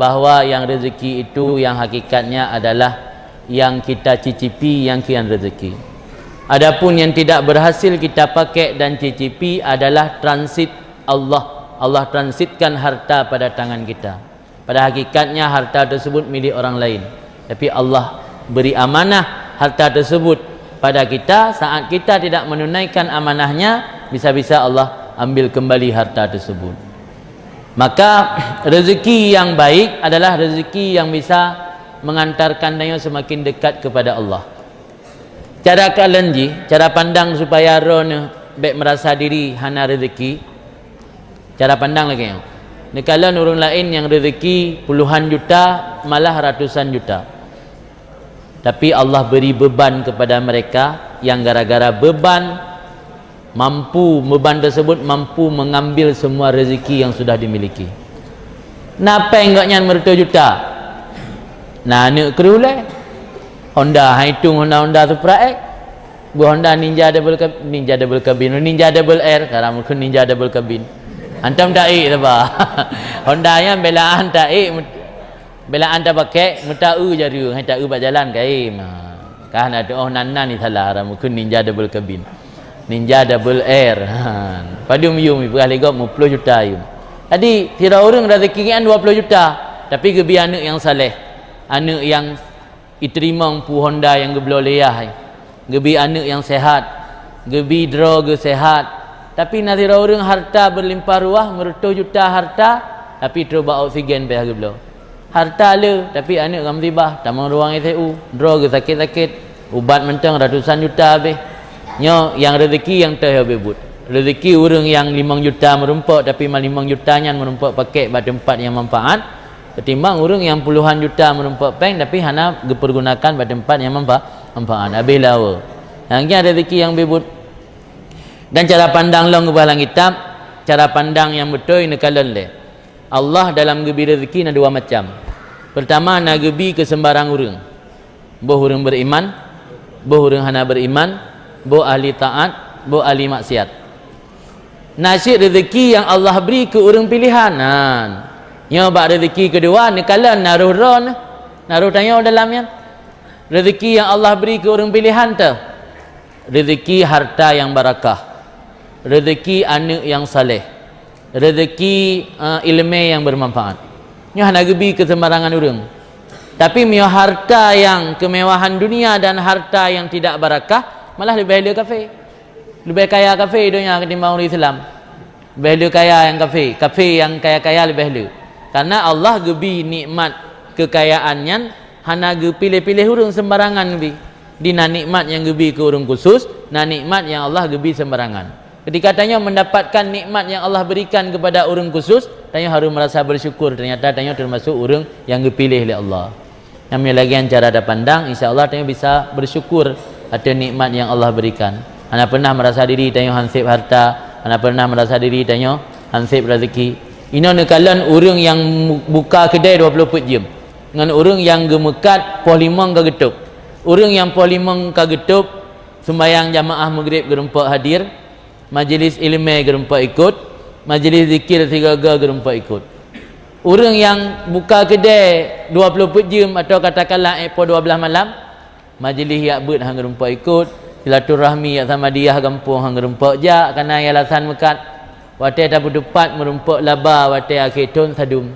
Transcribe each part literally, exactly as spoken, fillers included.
Bahwa yang rezeki itu yang hakikatnya adalah yang kita cicipi, yang kian rezeki. Adapun yang tidak berhasil kita pakai dan cicipi adalah transit Allah. Allah transitkan harta pada tangan kita. Pada hakikatnya harta tersebut milik orang lain. Tapi Allah beri amanah harta tersebut pada kita, saat kita tidak menunaikan amanahnya, bisa-bisa Allah ambil kembali harta tersebut. Maka rezeki yang baik adalah rezeki yang bisa mengantarkan tanyoe semakin dekat kepada Allah. Cara kalon jih, cara pandang supaya droeneuh bék merasa diri hana rezeki. Cara pandang lagée nyoe. Neukalon ureuëng laén nyang rezeki puluhan juta, malah ratusan juta. Tapi Allah beri beban kepada mereka yang gara-gara beban mampu, beban tersebut mampu mengambil semua rezeki yang sudah dimiliki. Na péng gobnyan meureutoh juta. Na aneuëk kreueh lé. Honda, hai tung Honda, Honda Supra X. Bu Honda Ninja double cab-, Ninja double cabin, Ninja double R, sekarang mungkin Ninja double cabin. Antam taék saba. Honda nyan belaan taék, belaan tapakai, meutau jareung, hai tau bak jalan kaém. Ha. Kah na tuoh nan-nan ni salah, mungkin Ninja double cabin. Ninja double R. Ha. Padum yum, ipeugah lé gob meuplôh juta yum. Jadi, sidroe ureuëng rezeki nyan dua ploh juta, tapi geubi aneuëk nyang saleh. Aneuëk nyang iteurimong pu Honda nyang geubloe lé yah, geubi aneuëk nyang sehat, geubi droe geuh sehat. Tapi na sidroe ureuëng harta berlimpah ruah, meureutoh juta harta, tapi trok bak oksigen payah geubloe. Harta le, tapi aneuëk ka musibah, tamong ruang I C U, droe geuh sakét-sakét, ubat mantong ratusan juta habéh. Nyoe nyang rezeki nyang teuh habéh buet. Rezeki ureuëng nyang limong juta meurumpok, tapi ma limong juta nyan meurumpok pakai bak teumpat nyang manfaat, ketimbang ureuëng nyang puluhan juta meurumpok péng tapi hana geupeurgunakan bak teumpat nyang manfa-, manfaat, habéh lawa. Nyang nyan rezeki nyang beubuet. Dan cara pandang lôn geuba lam kitab, cara pandang nyang beutôi neukalon lé. Allah dalam geubi rezeki na dua macam. Pertama, na geubi keu seumbarang ureuëng. Boh ureuëng beriman, boh ureuëng hana beriman, boh ahli taat, boh ahli maksiat. Na cit rezeki nyang Allah bri keu ureuëng pilihan. Nan, nyoe bak rezeki keudua, neukalon na roh droe, na roh tanyoe dalam nyan. Rezeki nyang Allah bri keu ureuëng pilihan teuh. Rezeki harta nyang barakah. Rezeki aneuëk nyang saleh. Rezeki, eh, ileumé nyang bermanfaat. Nyoe hana geubi keu seumbarangan ureuëng. Tapi meunyoe harta nyang keumewahan dunia dan harta nyang tidak barakah, malah leubeh le kafé. Leubeh kaya kafé donya ketimbang ureuëng Islam. Leubeh le kaya nyang kafé, kafé nyang kaya-kaya leubeh le. Karena Allah geubi nikmat kekayaan nyan hana geupiléh-piléh ureuëng, seumbarangan geubi. Di na nikmat nyang geubi keu ureuëng khusus, na nikmat nyang Allah geubi seumbarangan. Ketika tanyoe mendapatkan nikmat nyang Allah berikan kepada ureuëng khusus, tanyoe harus merasa bersyukur, ternyata tanyoe termasuk ureuëng nyang geupiléh lé Allah. Nyan meunyoe lagée nyan cara tapandang, insya Allah tanyoe bisa bersyukur atas nikmat nyang Allah berikan. Hana pernah merasa diri tanyoe hansép harta, hana pernah merasa diri tanyoe hansép rezeki. Inoe neukalon ureuëng nyang mu-, buka keudée dua ploh peuet jeuem, ngon ureuëng nyang geumeukat poh limong ka geutôb. Ureuëng nyang poh limong ka geutôb, sumbayang jamaah Maghrib geurumpok hadir, majelis ileumé geurumpok ikot, majelis zikir sigoe-goe geurumpok ikot. Ureuëng nyang buka keudée dua ploh peuet jeuem atawa katakanlah ék poh dua blaih malam, majelis jak beuet han geurumpok ikot, silaturahmi jak samadiyah gampông han geurumpok jak, kana alasan meukat. Watée tapeuteupat meurumpok laba watée akhé thon sadum.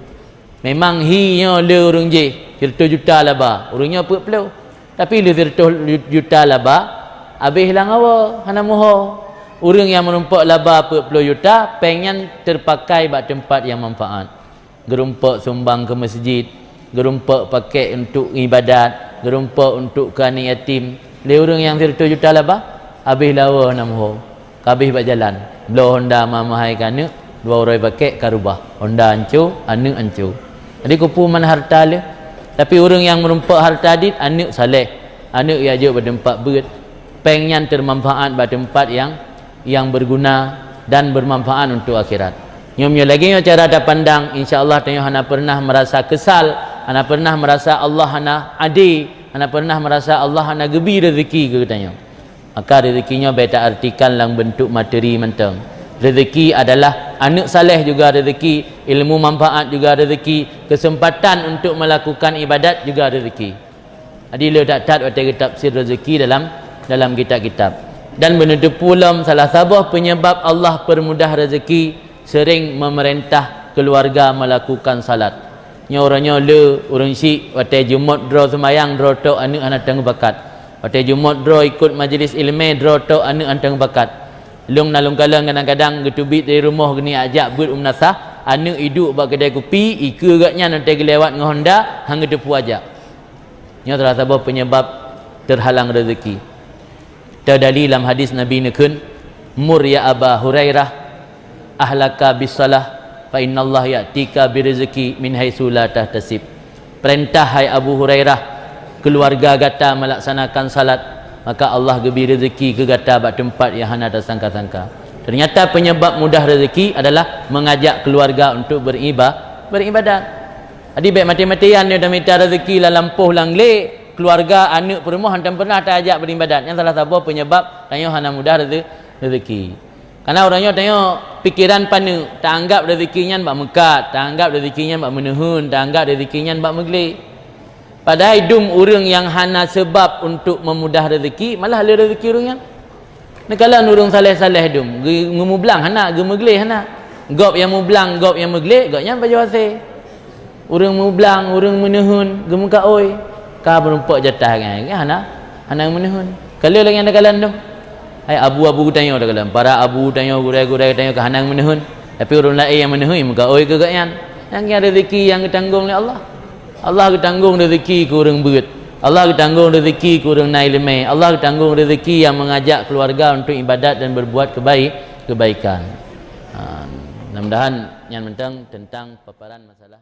Memang hi nyoe le ureuëng jih, sireutôh juta laba, ureuëng nyoe peuet ploh. Tapi le sireutôh juta laba, habéh lam hawa, hana meuho. Ureuëng nyang meurumpok laba peuet ploh juta, péng nyan teupakai bak teumpat nyang manfaat. Geurumpok sumbang keu meuseujid, geurumpok pakék untuk iébadat, geurumpok untuk keu aneuëk yatim. Le ureuëng nyang sireutôh juta laba, habéh lam hawa hana meuho. Ka habéh bak jalan, bloe honda mahai-mahai keu aneuëk, dua uroe pakék ka rubah. Honda anco, aneuëk anco. Jadi keupeue man harta le? Tapi ureuëng nyang meurumpok harta dit, aneuëk saleh, aneuëk jak jok bak teumpat beuet, péng nyan teumanfaat bak teumpat nyang, nyang berguna dan bermanfaat untuk akhirat. Nyoe meunyoe lagée nyoe cara tapandang, insya Allah tanyoe hana pernah merasa kesal, hana pernah merasa Allah hana adé, hana pernah merasa Allah hana geubi rezeki keu geutanyoe. Maka rezeki nyoe bék taartikan lam beuntuk materi mantong. Rezeki adalah Aneuk saleh juga rezeki, ilmu manfaat juga rezeki, kesempatan untuk melakukan ibadat juga rezeki. Jadi le that-that watée geutafsir rezeki dalam, dalam kitab-kitab. Dan beuneuteupeu lom salah saboh penyebab Allah permudah rezeki, sering memerintah keluarga melakukan salat. Nyoe uroe nyoe le ureuëng syiek watée Jumôt droe seumayang droe tok aneuk hana teungoh bakat. Watée Jumôt droe ikot majelis ileumé droe tok aneuk hana teungoh bakat. Lôn na lôn kalon kadang-kadang geuteubiet dari rumoh geuniet jak beuet u meunasah, aneuk iduek bak keudée kupi, ikeue gobnyan watée geulewat ngon honda, han geuteupeue jak. Nyoe salah saboh penyebab terhalang rezeki. Teudali lam hadis Nabi neukheun, "Mur ya Aba Hurairah, ahlaka bis salah, fa innallaha ya'tika birizqi min haitsu la tahtasib." Perintah, hai Abu Hurairah, keluarga gata melaksanakan salat, maka Allah geubri rezeki keu gata bak teumpat nyang hana tasangka-sangka. Ternyata penyebab mudah rezeki adalah mengajak keluarga untuk beriba-, beribadat. Jadi bék maté-matéan nyoe tamita rezeki lam lampôh lam glé, keluarga, aneuk, peurumoh hana pernah tajak beribadat. Nyan salah saboh penyebab tanyoe hana mudah reze-, rezeki. Karena uroe nyoe tanyoe pikiran paneuk, taanggap rezeki nyan bak meukat, taanggap rezeki nyan bak meuneuheun, taanggap rezeki nyan bak meuglé. Padahai dum ureuëng nyang hana sebab untuk meumudah rezeki, malah le rezeki ureuëng nyan. Neukalon ureuëng saleh-saleh dum, geu-, geumublang hana, geumeuglé hana. Gob nyang mublang, gob nyang meuglé, gobnyan pajoh hasé. Ureuëng mublang, ureuëng meuneuheun, geumeukaôi, ka meurumpok jatah nyan, hana, hana meuneuheun. Kalon lagée nyan takalon dum. Hai abu-abu geutanyoe takalon, para abu tanyoe, gurée-gurée tanyoe ka hana meuneuheun, tapi ureuëng laén nyang meuneuheun meukaôi keu gobnyan. Nyang nyan rezeki nyang geutanggong lé Allah. Allah geutanggong rezeki keu ureuëng beuet. Allah geutanggong rezeki keu ureuëng na ileumé. Allah geutanggong rezeki nyang mengajak keluarga untuk ibadat dan berbuat kebaik-, kebaikan. Ha, mudah-mudahan nyan mantong tentang paparan masalah